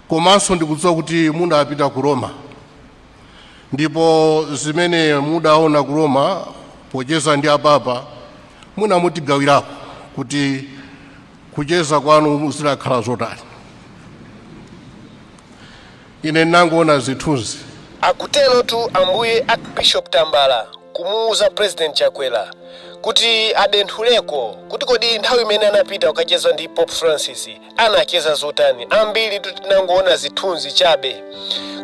Komanso ndikudziwa kuti mudapita ku Roma, ndipo zimene mudaona ku Roma pocheza ndi apapa, munamutigawirako kuti kucheza kwanu zidakhala zotani? Ine ndinangoona zithunzi. Akuterotu Ambuye Archbishop Tambala kumuuza President Chakwera kuti adenthuleko kuti kodi nthawi imene anapita kukacheza ndi Pope Francis anacheza zotani. Ambiri tinangoona zithunzi chabe.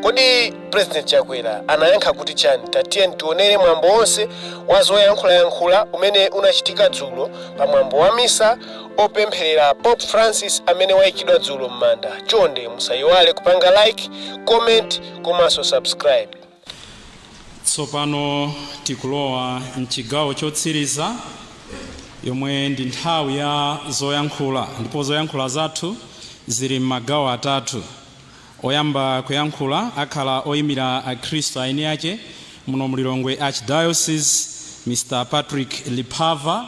Kodi President Chakwera anayankha kuti chani? Tatiyeni tionere mwambo wonse wa zoyankhulayankhula umene unachitika dzulo pa mwambo wa misa opempherera Pope Francis amene wayikidwa dzulo m'manda. Chonde musayiwale kupanga like, comment komanso subscribe. Tsopano tikulowa mchigawo chotsiriza, yomwe ndi nthawi ya zoyankhula, ndipo zoyankhula zathu zili m'magawo atatu. Oyamba kuyankhula akhala oyimira Akhristu aeni ake muno mu Lilongwe Archdiocese, Mr Patrick Lipava.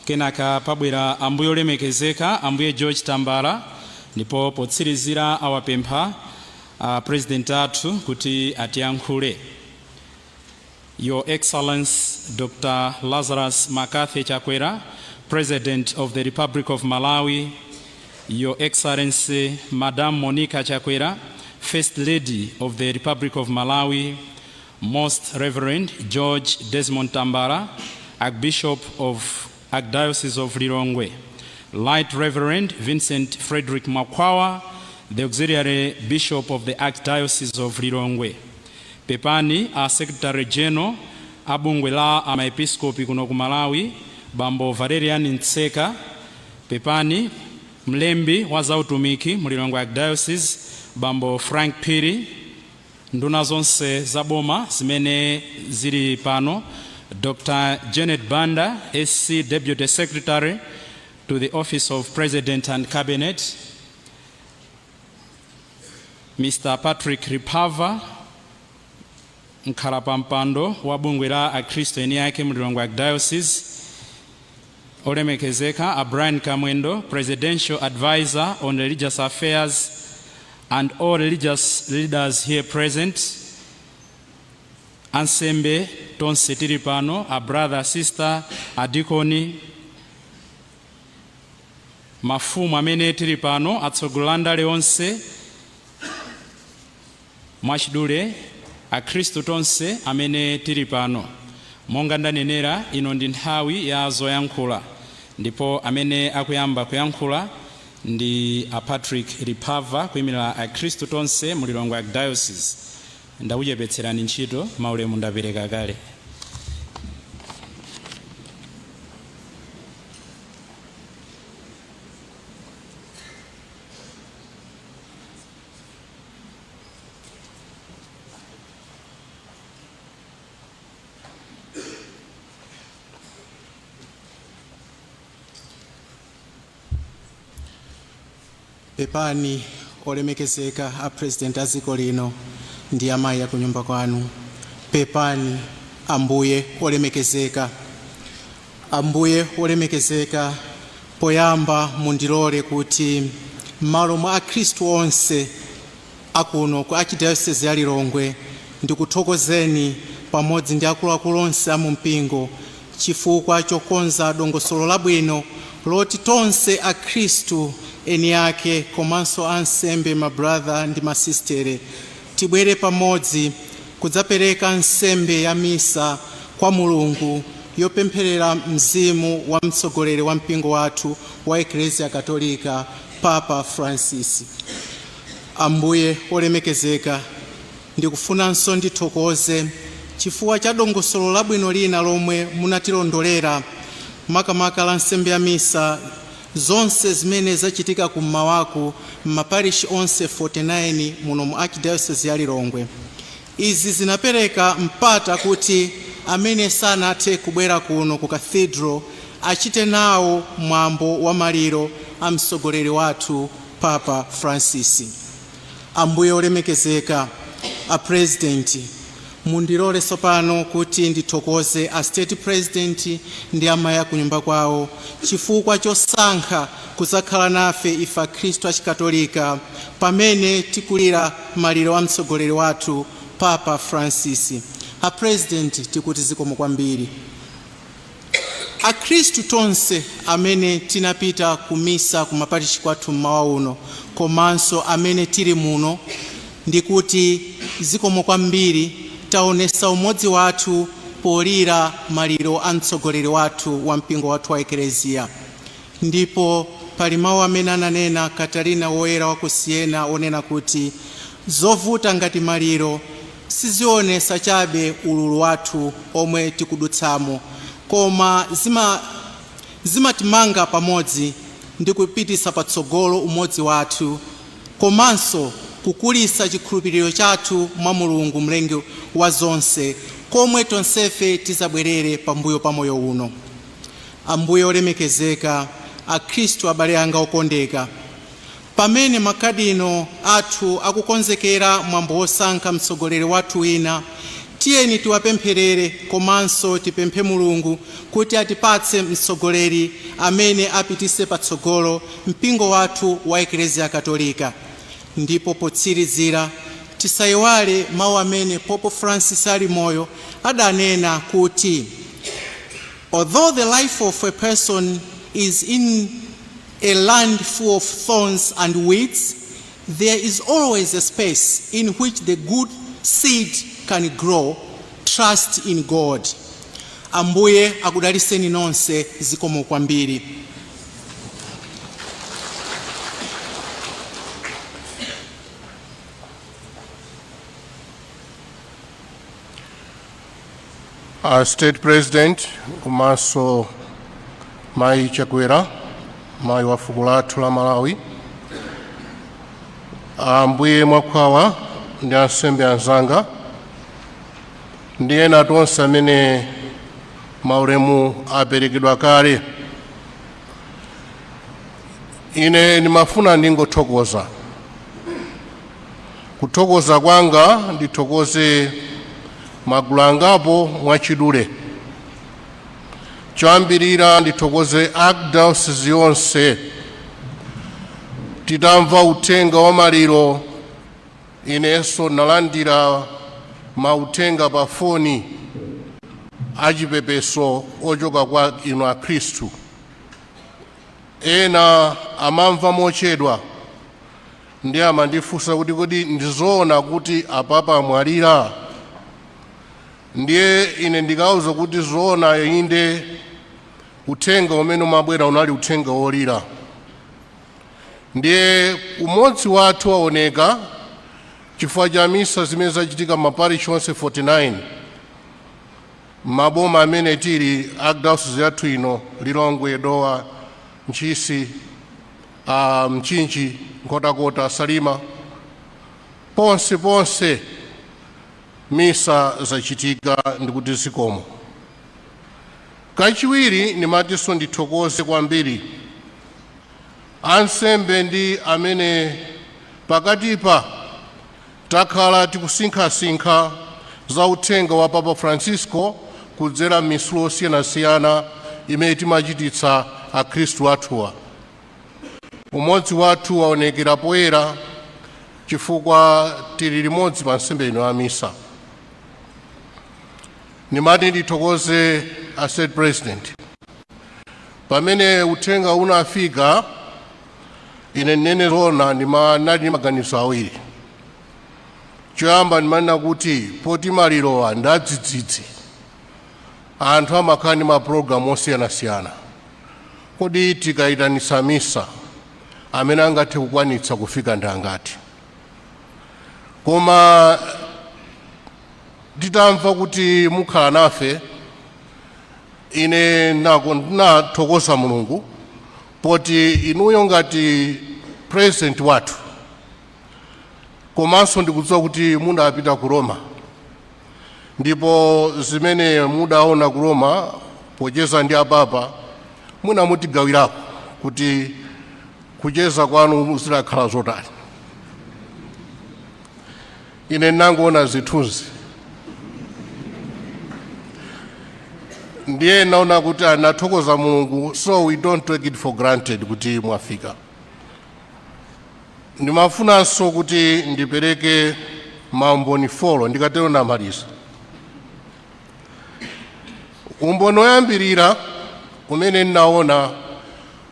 Kenaka pabwera Ambuye olemekezeka Ambuye George Tambala, ndipo potsirizira awapempha a President athu kuti atiyankhule. Your Excellency Dr. Lazarus McCarthy Chakwera, President of the Republic of Malawi, Your Excellency Madam Monica Chakwera, First Lady of the Republic of Malawi, Most Reverend George Desmond Tambala, Archbishop of Archdiocese of Lilongwe, Right Reverend Vincent Frederick Mwakhwawa, the Auxiliary Bishop of the Archdiocese of Lilongwe. Pepani a Secretary General a bungwe la amaepiskopi kuno ku Malawi, Bambo Valerian Mtseka. Pepani mlembi wa zautumiki mu Lilongwe Archdiocese, Bambo Frank Phiri. Nduna zonse za boma zimene zili pano, Dr Janet Banda SC, Deputy Secretary to the Office of President and Cabinet, Mr Patrick Ripava, mkhalapampando wa bungwe la Akhristu eni ake mu Lilongwe Archdiocese, olemekezeka a Brian Kamwendo, Presidential Advisor on Religious Affairs, and all religious leaders here present, ansembe tonse tili pano, a brother, sister, adikoni, mafumu amene tili pano, atsogoleri a ndale onse, mwachidule Akhristu tonse amene tili pano. Monga ndanenera, ino ndi nthawi ya zoyankhula, ndipo amene akuyamba kuyankhula ndi a Patrick Lipava kuyimirira Akhristu tonse mu Lilongwe Archdiocese. Ndakuchepetserani ntchito, maulemu ndapereka kale. Pepani olemekezeka a President a dziko lino ndi amayi akunyumba kwanu. Pepani Ambuye olemekezeka. Ambuye olemekezeka, poyamba mundilole kuti m'malo mwa Akhristu onse akuno ku Archdiocese ya Lilongwe ndikuthokozeni pamodzi ndi akuluakulu onse a mumpingo chifukwa chokonza dongosolo labwino loti tonse Akhristu eni ake komanso ansembe, mabrother ndi masistere, tibwere pamodzi kudzapereka nsembe ya misa kwa Mulungu yopempherera mzimu wa mtsogoleri wa mpingo wathu wa Eklesia Katolika, Papa Francis. Ambuye olemekezeka, ndikufunanso ndithokoze chifukwa cha dongosolo labwino lina lomwe munatilondolera, makamaka la nsembe ya misa zonse zimene zachitika kummawaku m'maparishi onse 49 muno mu Archdiocese ya Lilongwe. Izi zinapereka mpata kuti amene sanathe kubwera kuno ku Cathedral achite nawo mwambo wa maliro a mtsogoleri wathu Papa Francis. Ambuye olemekezeka a President, Mundilole tsopano kuti ndithokoze a State President ndi amayi akunyumba kwawo chifukwa chosankha kuzakhala nafe ife Akhristu Achikatolika pamene tikulira maliro a mtsogoleri wathu, Papa Francis. A President, tikuti zikomo kwambiri. Akhristu tonse amene tinapita kumisa kumaparishi kwathu mmawa uno, komanso amene tili muno, ndikuti zikomo kwambiri. Taonesa umodzi wathu polira maliro a mtsogoleri wathu wa mpingo wathu wa Ekleziya. Ndipo pali mawu amene ananena Katarina Woyera wa ku Siena, onena kuti zovuta ngati maliro sizionesa chabe ululu wathu omwe tikudutsamo, koma zimatimanga pamodzi ndi kupitisa patsogolo umodzi wathu, komanso kukulisa chikhulupiriro chathu mwa Mulungu, mlengi wa zonse, komwe tonsefe tizabwerere pambuyo pa moyo uno. Ambuye olemekezeka, Akhristu abale anga okondeka, pamene makadino athu akukonzekera mwambo wosankha mtsogoleri wathu wina, tiyeni tiwapempherere komanso tipemphe Mulungu kuti atipatse mtsogoleri amene apitise patsogolo mpingo wathu wa Ekleziya Katolika. Ndipo potsirizira, tisayiwale mawu amene Pope Francis ali moyo adanena kuti, "Although the life of a person is in a land full of thorns and weeds, there is always a space in which the good seed can grow. Trust in God." Ambuye akudaliseni nonse. Zikomo kwambiri. Our State President komanso Mayi Chakwera, mayi wa fuko lathu la Malawi, Ambuye Mwakhwawa ndi ansembe anzanga ndi ena tonse amene maulemu aperekedwa kale, ine ndimafuna ndingothokoza. Kuthokoza kwanga, ndithokoze magulu angapo mwachidule. Choyambirira, ndithokoze Archdiocese yonse. Titamva uthenga wa maliro, inenso nalandira mauthenga pa foni achipepeso ochoka kwa inu Akhristu. Ena amamva mochedwa ndi amandifunsa kuti, "Kodi ndizoona kuti apapa amwalira?" Ndiye ine ndikauza kuti zoona, inde. Uthenga umene umabwera unali uthenga wolira. Ndiye umodzi wathu waoneka chifukwa cha misa zimene zachitika maparish onse 49 maboma amene tili, Archdiocese yathu ino, Lilongwe, Dowa, Ntchisi, Mchinji, Nkhotakota, Salima, ponse ponse misa zachitika, ndikuti zikomo. Kachiwiri, ndimatinso ndithokoze kwambiri ansembe ndi amene pakatipa takhala tikusinkhasinkha za uthenga wa Papa Francisco kudzera m'misulo osiyanasiyana imene timachititsa Akhristu athuwa. Umodzi wathu waonekera poyera chifukwa tili limodzi pa nsembe ino ya misa. Ndimati ndithokoze a State President. Pamene uthenga unafika, ine ndinene zoona, ndinali ndi maganizo awiri. Choyamba, ndimanena kuti poti malirowa ndadzidzidzi, anthu amakhala ndi mapulogalamu osiyanasiyana, kodi tikayitanitsa misa, amene angathe kukwanitsa kufika ndi angati? Koma titamva kuti mukhala nafe, ine ndinathokoza Mulungu poti inuyo ngati president wathu, komanso ndikudziwa kuti mudapita ku Roma, ndipo zimene mudaona ku Roma pocheza ndi apapa, mwina mutigawirako kuti kucheza kwanu zidakhala zotani. Ine ndinangoona zithunzi. Ndiye naona kuti anathokoza Mulungu, so we don't take it for granted kuti mwafika. Ndimafunanso kuti ndipereke maumboni 4, ndikatero namaliza. Umboni woyambirira umene ndinaona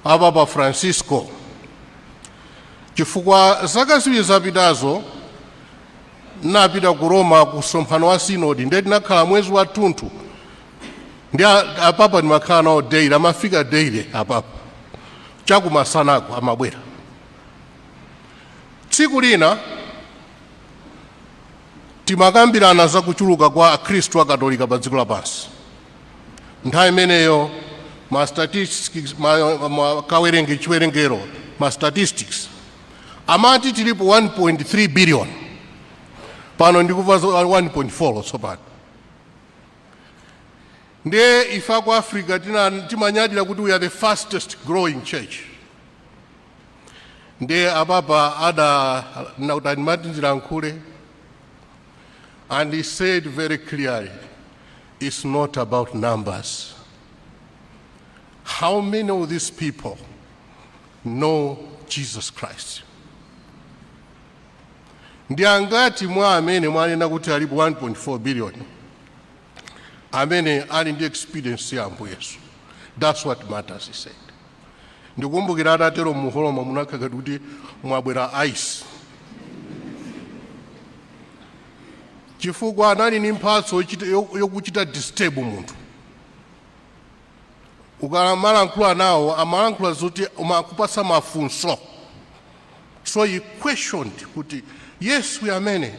apapa Francisco, chifukwa zaka 2 zapitazo napita ku Roma ku msonkhano wa sinodi, ndiye tinakhala mwezi wathunthu ndi apapa. Ndimakhala nawo daily, amafika daily apapa chakumasanako amabwera. Tsiku lina timakambirana za kuchuluka kwa Akhristu Akatolika pa dziko lapansi. Nthawi imeneyo ma statistics, ma kawerenge chiwerengero, ma statistics amati tilipo 1.3 billion. Pano ndikuva 1.4 tsopano. Ndiye ife aku Africa timanyadira kuti we are the fastest growing church. Ndiye apapa ada nakuti andimati ndilankhule, and he said very clearly, "It's not about numbers. How many of these people know Jesus Christ? Ndi angati mwa amene mwanena kuti alipo 1.4 billion amene ali ndi experience ya Ambuye Yesu? That's what matters," he said. Ndikumbukira atatero, muholoma munakhala kuti mwabwera ice, chifukwa anali ndi mphatso yokuchita disturb munthu. Ukamalankhula nawo, amalankhula zoti umakupasa mafunso. So he questioned kuti, yes, we are many,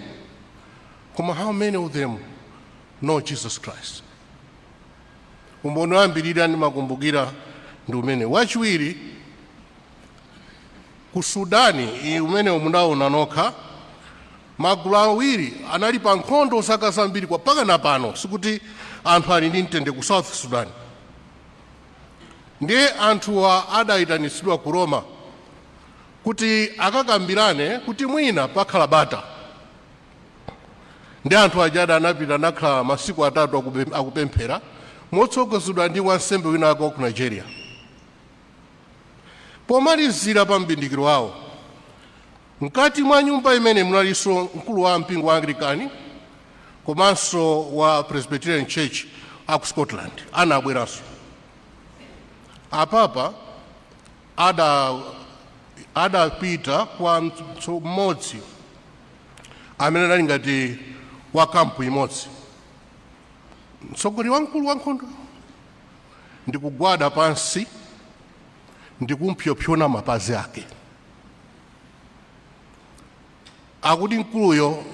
koma how many of them know Jesus Christ? Umboni woyambirira ndimakumbukira ndi umene. Wachiwiri, ku Sudani, iyi umene munaona nokha, magulu awiri anali pa nkhondo zaka zambiri kwa pakana pano, sikuti anthu ali ndi mtendere ku South Sudan. Ndiye anthuwa adayitanitsidwa ku Roma kuti akakambirane kuti mwina pakhala bata. Ndi anthu aja anapita, anakhala masiku 3 akupemphera motsogozedwa ndi wansembe wina wake wa ku Nigeria. Pomalizira pa mbindikiro wawo, mkati mwa nyumba imene munalinso mkulu wa mpingo wa Anglican komanso wa Presbyterian Church aku Scotland, anabweranso. Apapa adapita kwa mmodzi amene anali ngati wa kampu imodzi, mtsogoleri wamkulu wa nkhondo, ndikugwada pansi ndikumpyopyona mapazi ake. Akuti mkuluyo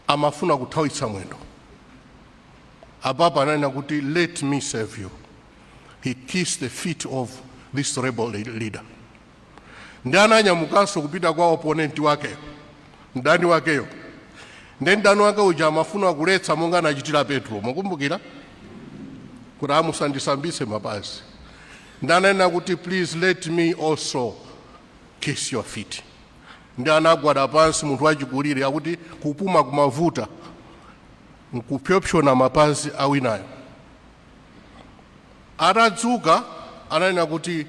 amafuna kuthawitsa mwendo. Apapa ananena kuti, "Let me save you." He kissed the feet of this rebel leader. Ndi ananyamukanso kupita kwa opponent wakeyo, mdani wakeyo. Ndi mdani wake uja amafuna kuletsa monga anachitira Petro, mukumbukira, kuti amusandisambitse mapazi. Ndi ananena kuti, "Please let me also kiss your feet." Ndi anagwada pansi, munthu wachikulire, akuti kupuma kumavuta, nkupyopyona mapazi awinayo. Atadzuka ananena kuti,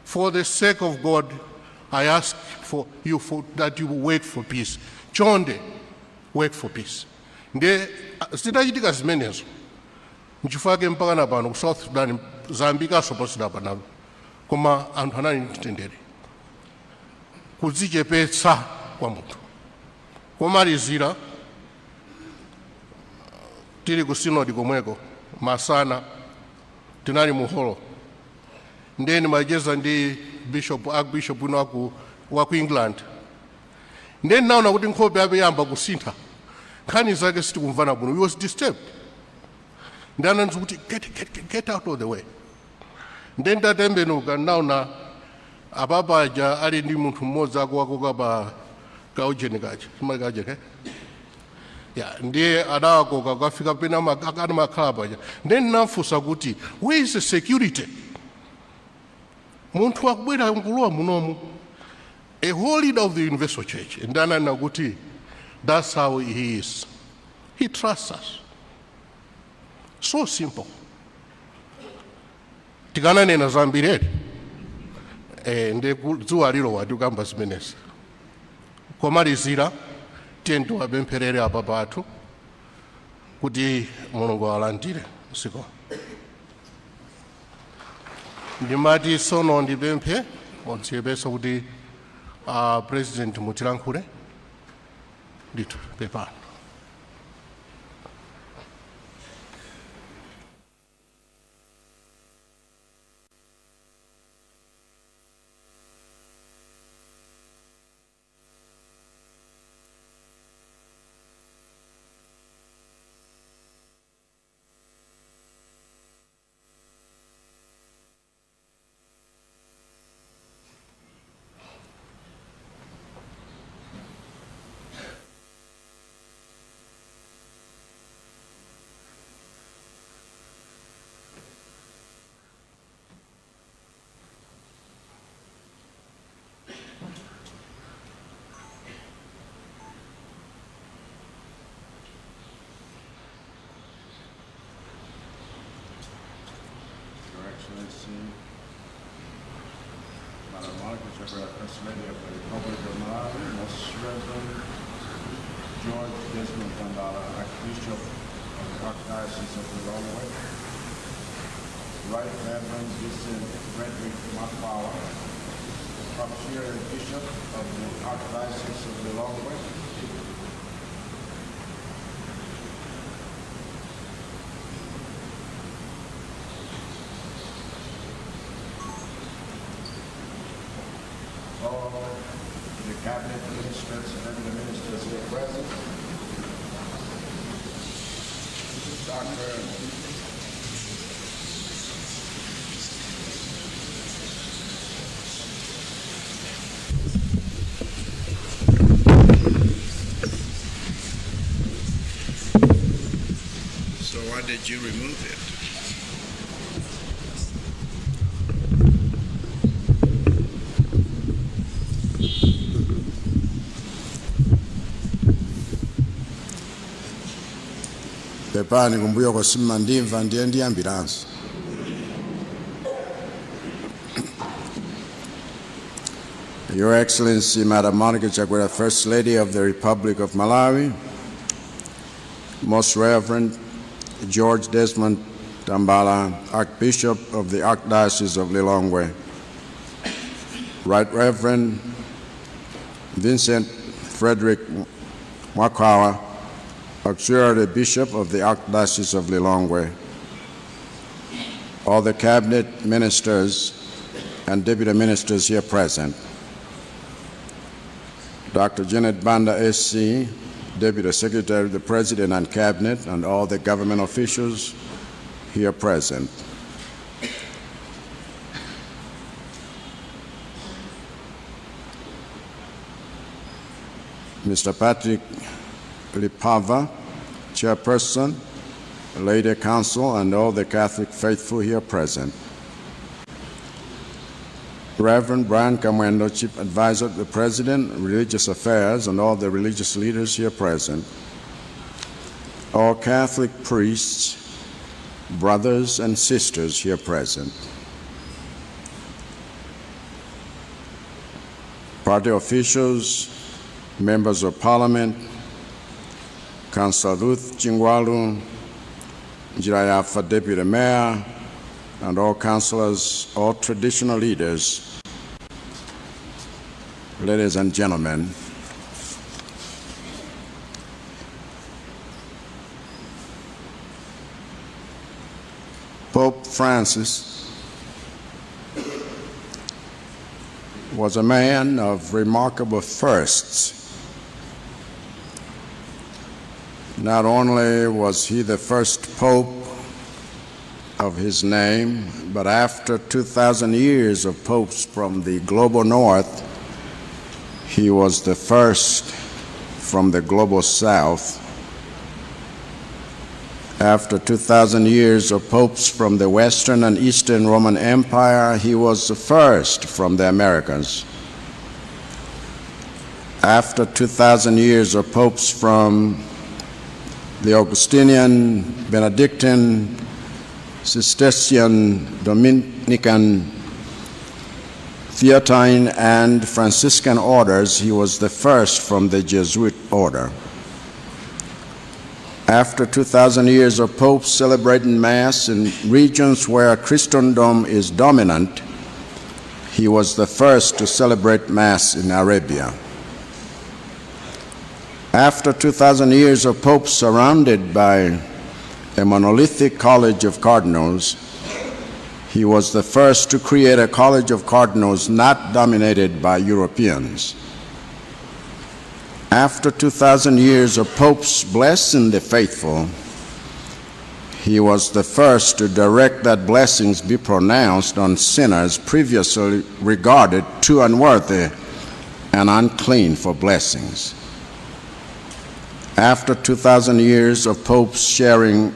"For the sake of God, I ask for you that you work for peace. Chonde, work for peace." Ndiye zitachitika zimenezo, nchifukwa chake mpaka na pano ku South Sudan zayambikanso posachedwa pano, koma anthu anali ndi mtendere. Kudzichepetsa kwa munthu. Komalizira, tili ku sinodi komweko, masana tinali mu holo, ndiye ndimacheza ndi bishop, archbishop wina waku England. Ndiye ndinaona kuti nkhope yake yamba kusintha, nkhani zake sitikumvana bwino. He was disturbed. Ndi anandiuza kuti, Get out of the way." Ndiye ndatembenuka, ndinaona apapa aja ali ndi munthu mmodzi akuwakoka pa kaujeni kaja, chimali kaujeni, eh? Ya, ndiye adawakoka kukafika pena anamakhala paja. Ndiye ndinafunsa kuti, "Where is the security? Munthu akubwera nkulowa munomu, a whole leader of the universal church." Ndi ananena kuti, "That's how he is. He trusts us." So simple. Tikananena zambiri eti ndi dzuwa lilowa tikukamba zimenezi. Komalizira, tiye tiwapempherere apapa athu kuti Mulungu awalandire usiku. Ndimati sono ndipemphe modziyepeso kuti President mutilankhule ndithu. Pepano. Your Excellency, Madam Monica Chakwera, First Lady of the Republic of Malawi, Most Reverend George Desmond Tambala, Archbishop of the Archdiocese of Lilongwe, Right Reverend Vincent Frederick Mwakhwawa, Auxiliary Bishop of the Archdiocese of Lilongwe, all the cabinet ministers and the ministers here present, Dr. So why did you remove it? Pepani, kumbuyo kosimma ndimva, ndiye ndiyambiranso. Your Excellency, Madam Monica Chakwera, First Lady of the Republic of Malawi, Most Reverend George Desmond Tambala, Archbishop of the Archdiocese of Lilongwe, Right Reverend Vincent Frederick Mwakhwawa, Auxiliary Bishop of the Archdiocese of Lilongwe, all the cabinet ministers and deputy ministers here present, Dr. Janet Banda, SC, Deputy Secretary of the President and Cabinet, and all the government officials here present. Mr. Patrick Lipava, Chairperson, Lady Council, and all the Catholic faithful here present. Reverend Brian Kamwendo, Chief Advisor to the President, Religious Affairs, and all the religious leaders here present. All Catholic priests, brothers and sisters here present. Party officials, members of parliament, Councillor Ruth Chingwalu, Njirayafa Deputy Mayor, and all councillors, all traditional leaders, ladies and gentlemen, Pope Francis was a man of remarkable firsts. Not only was he the first pope of his name, but after 2,000 years of popes from the global north, he was the first from the global south. After 2,000 years of popes from the Western and Eastern Roman Empire, he was the first from the Americas. After 2,000 years of popes from the Augustinian, Benedictine, Cistercian, Dominican, Theatine, and Franciscan orders, he was the first from the Jesuit order. After 2,000 years of popes celebrating Mass in regions where Christendom is dominant, he was the first to celebrate Mass in Arabia. After 2,000 years of popes surrounded by a monolithic college of cardinals, he was the first to create a college of cardinals not dominated by Europeans. After 2,000 years of popes blessing the faithful, he was the first to direct that blessings be pronounced on sinners previously regarded too unworthy and unclean for blessings. After 2,000 years of popes sharing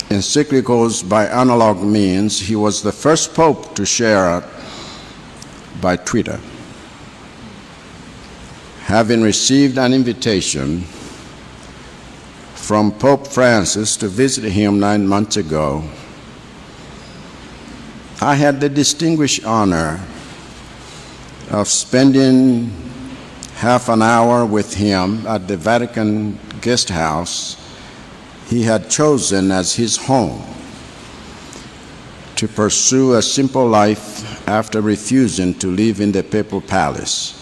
encyclicals by analog means, he was the first pope to share by Twitter. Having received an invitation from Pope Francis to visit him 9 months ago, I had the distinguished honor of spending half an hour with him at the Vatican guest house he had chosen as his home to pursue a simple life after refusing to live in the papal palace.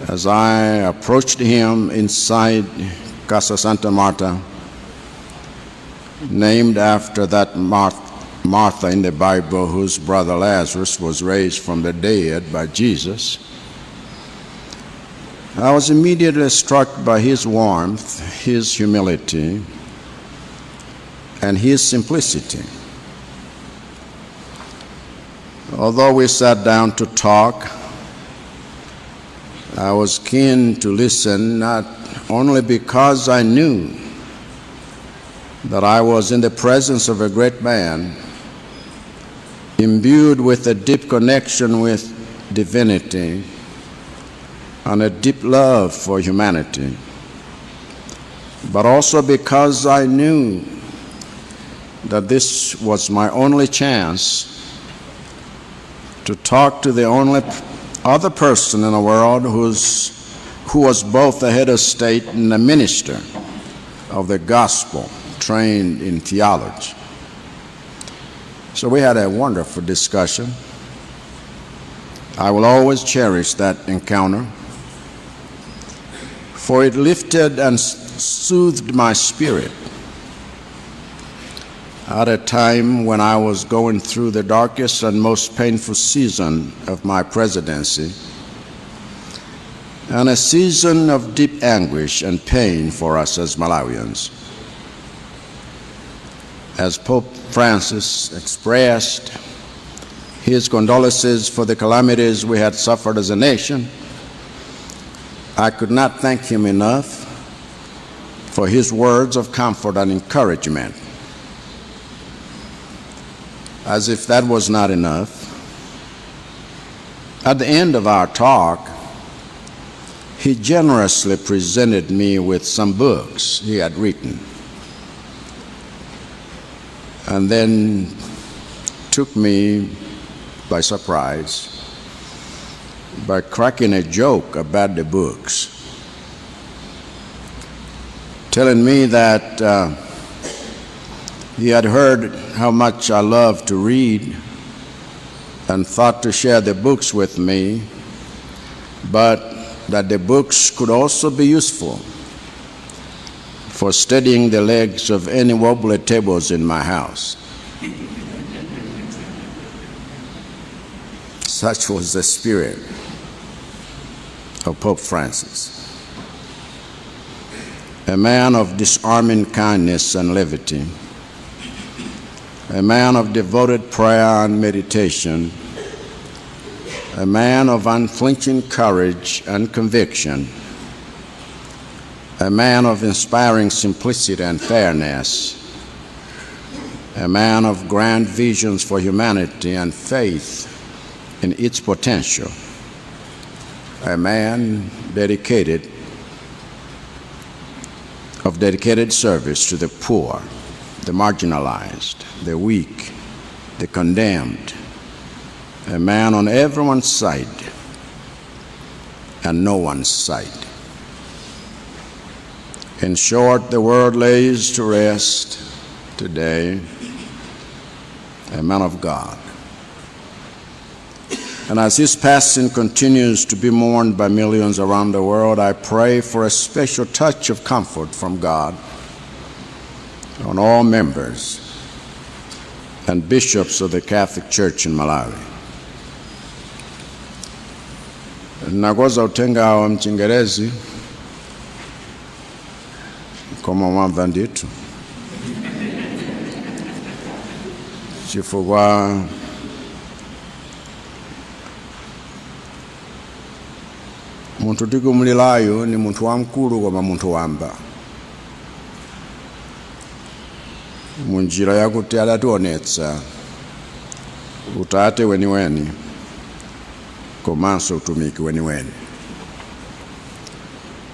As I approached him inside Casa Santa Marta, named after that Martha in the Bible whose brother Lazarus was raised from the dead by Jesus, I was immediately struck by his warmth, his humility, and his simplicity. Although we sat down to talk, I was keen to listen not only because I knew that I was in the presence of a great man, imbued with a deep connection with divinity and a deep love for humanity, but also because I knew that this was my only chance to talk to the only other person in the world who was both a head of state and a minister of the gospel, trained in theology. So we had a wonderful discussion. I will always cherish that encounter, for it lifted and soothed my spirit at a time when I was going through the darkest and most painful season of my presidency, and a season of deep anguish and pain for us as Malawians. As Pope Francis expressed his condolences for the calamities we had suffered as a nation, I could not thank him enough for his words of comfort and encouragement. As if that was not enough, at the end of our talk, he generously presented me with some books he had written, and then took me by surprise by cracking a joke about the books, telling me that he had heard how much I love to read and thought to share the books with me, but that the books could also be useful for steadying the legs of any wobbly tables in my house. Such was the spirit of Pope Francis, a man of disarming kindness and levity, a man of devoted prayer and meditation, a man of unflinching courage and conviction, a man of inspiring simplicity and fairness, a man of grand visions for humanity and faith in its potential, a man dedicated of dedicated service to the poor, the marginalized, the weak, the condemned, a man on everyone's side and no one's side. In short, the world lays to rest today a man of God. And as his passing continues to be mourned by millions around the world, I pray for a special touch of comfort from God on all members and bishops of the Catholic Church in Malawi. Nakonza uthengawo mchingerezi koma mwamva ndithu chifukwa munthu tikumlilayo ni munthu wamkulu koma munthu wamba munjira yakuti adationetsa utate weniweni komanso utumiki weniweni.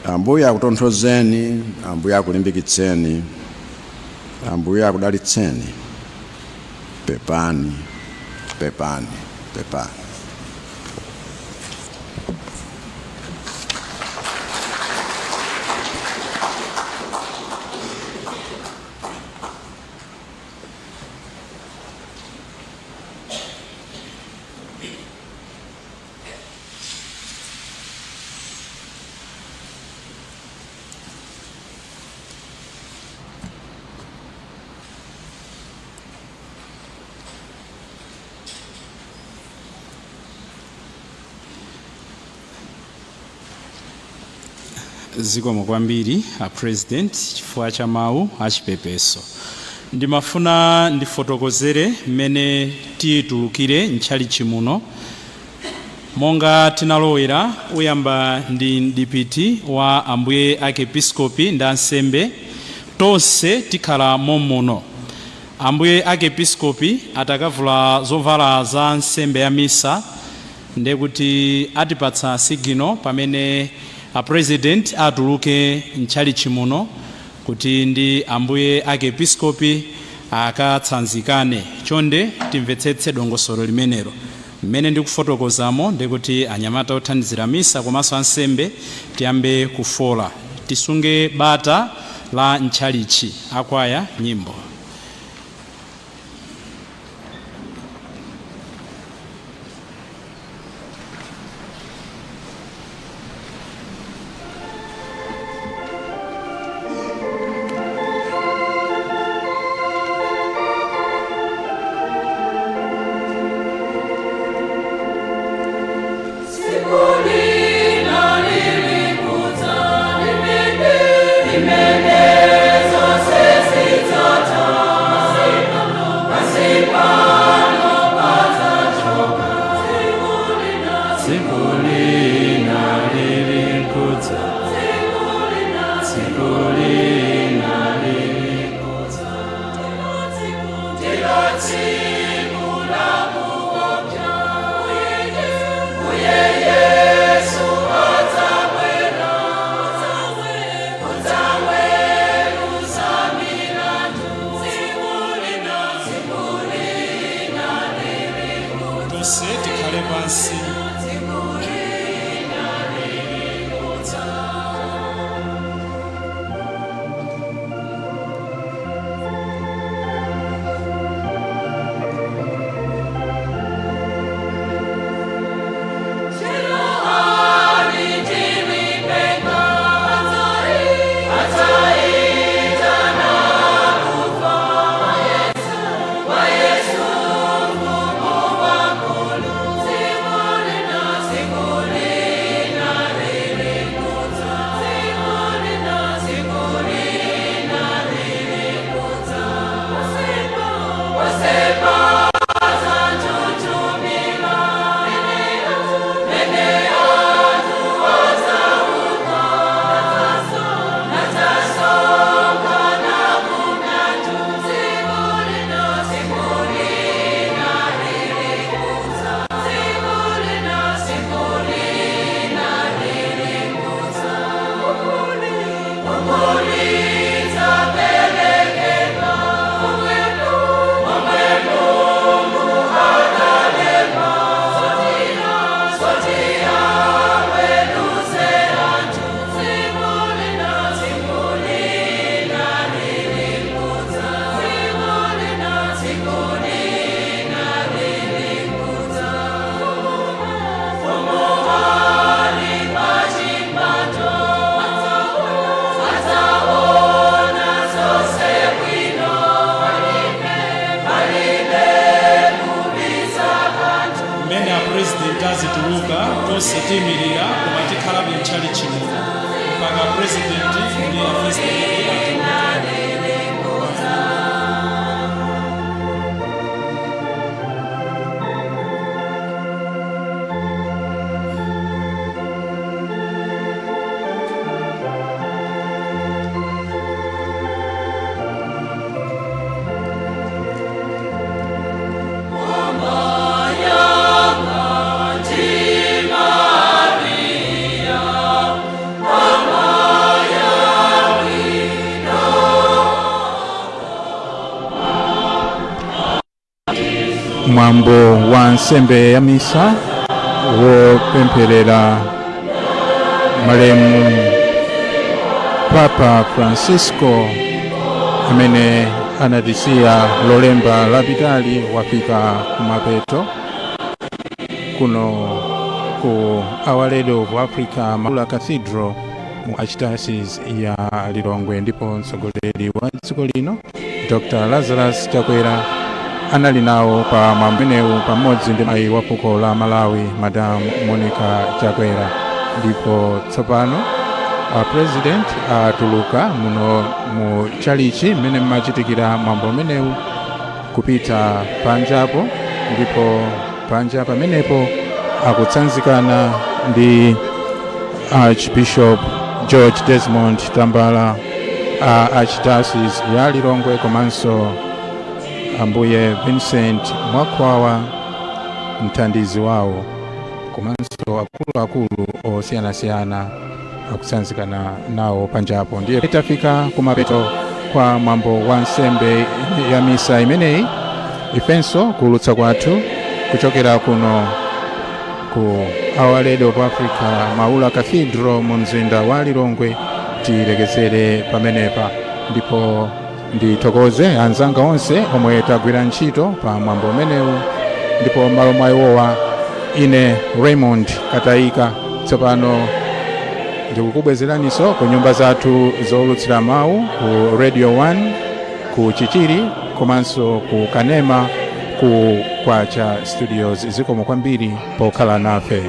Ambuye akutonthozeni, Ambuye akulimbikitseni, Ambuye akudalitseni. Pepani, pepani, pepani. Zikomo kwambiri a President chifukwa cha mawu achipepeso. Ndimafuna ndifotokozere mmene titulukire mtchalichi muno monga tinalowera. Uyamba ndi mdipiti wa Ambuye Archiepiscopi ndi ansembe. Tonse tikhala mommuno. Ambuye Archiepiscopi atakavula zovala za nsembe ya misa, ndekuti atipatsa signal pamene a President atuluke mtchalichi muno kuti ndi Ambuye Archiepiscopi akatsanzikane. Chonde timvetsetse dongosolo limenelo mmene ndikufotokozamo. Ndikuti anyamata othandizira misa komanso ansembe tiyambe kufola, tisunge bata la ntchalichi. Akwaya, nyimbo. Tonse tikhale pansi. Tisiya koma tikhalabe mtchalichi muno mpaka president ndi a first lady atuluke. Mwambo wa nsembe ya misa wopempherera malemu Papa Francisco amene anatisiya Lolemba lapitali wafika kumapeto kuno ku Our Lady of Africa Maula Cathedral mu Archdiocese ya Lilongwe. Ndipo mtsogoleri wa dziko lino, Dr Lazarus Chakwera, anali nawo pa mwambo umenewu pamodzi ndi mayi wa fuko la Malawi, Madam Monica Chakwera. Ndipo tsopano a president atuluka muno mu chalichi mmene mmachitikira mwambo umenewu kupita panjapo, ndipo panja pamenepo akutsanzikana ndi Archbishop George Desmond Tambala a Archdiocese ya Lilongwe komanso Ambuye Vincent Mwakhwawa, mthandizi wawo, komanso akuluakulu osiyanasiyana akutsanzikana nawo panjapo. Ndiye tafika kumapeto kwa mwambo wa nsembe ya misa imeneyi. Ifenso kuulutsa kwathu kuchokera kuno ku Our Lady of Africa Maula Cathedral mu mzinda wa Lilongwe tilekezere pamenepa, ndipo ndithokoze anzanga onse omwe tagwira ntchito pa mwambo umenewu. Ndipo m'malo mwa iwowa, ine Raymond Katayika tsopano ndikukubwezeraninso ku nyumba zathu zowulutsira mawu ku Radio 1 ku Chichiri komanso ku Kanema ku Kwacha Studios. Zikomo kwambiri pokhala nafe.